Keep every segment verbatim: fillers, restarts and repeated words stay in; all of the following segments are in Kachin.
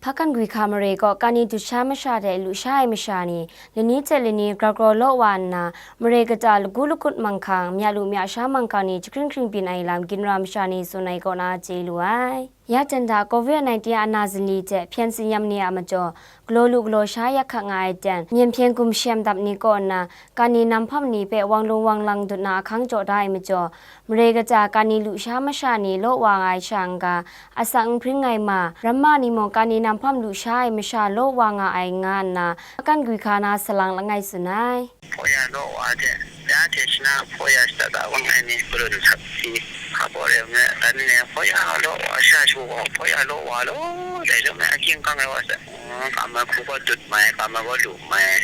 Hpakan Gwi Hka mare kaw kani dut sha masha hte lu sha ai masha ni lani hte lani grau grau law wa nna, mare kata lagu lagut manghkang, mya lu mya sha manghkang ni jahkring hkring byin ai lam ginra masha ni tsun ai kaw na chye lu ai. Ya jan hta covid nineteen a na zali hte hpyen tsin-yam ni a majaw, galaw lu galaw sha yak hkak nga ai ten, myen hpyen gumshem dap ni kaw nna, kani nam hpam ni hpe wang lung wang lang dut na ahkang jaw da ai majaw, mare kata kani lu sha masha ni law wa nga ai sha n-ga, asak n hpring ai ma, ramma ni mung kani nam hpam lu sha ai masha law wa nga ai nga nna, Hpakan Gwi Hka na salang langai tsun ai. Hpaw ya law wa hte, ya hte shana hpaw ya shada da wang ai ni, hparun sat si, hpa baw re me, dan ne, hpaw ya law wa sha shu wa, hpaw ya law wa law, dai jawm me, akying kang ai wa sa, mm, ka ma hku gaw dut mai, ka ma gaw lu mai,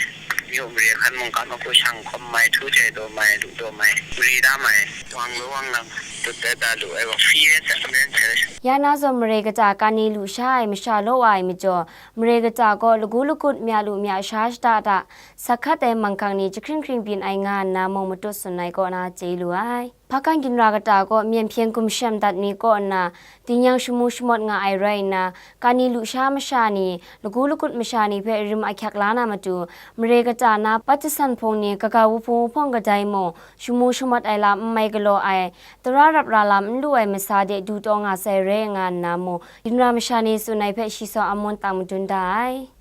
myu mare hkan mung ka ma hku shang hkawm mai, htu jai daw mai, lu daw mai, mari da mai, wang lu wang lang, dut da da lu ai wa, free ren sa, ren sa. Ya na zawn mare kata kani lu sha ai masha law wa ai majaw, mare kata gaw lagu lagut mya lu mya sha shada da, sak hkat ai manghkang ni jahkring hkring byin ai nga nna mung matut tsun ai kaw na chye lu ai. Hpakan ginra kata gaw myen hpyen gumshem dat ni kaw nna, tingnyang shamu shamawt nga ai rai nna, kani lu sha masha ni, lagu lagut masha ni hpe rim ahkyak la na matu, mare kata na Pathasan hpung ni kaga wuhpung wuhpawng kadai mung, shamu shamawt ai lam n mai galaw ai, tara rap ra lam n lu ai masa de du taw nga sai re nga nna mung, ginra masha ni tsun ai hpe shi saw amun tang madun da ai.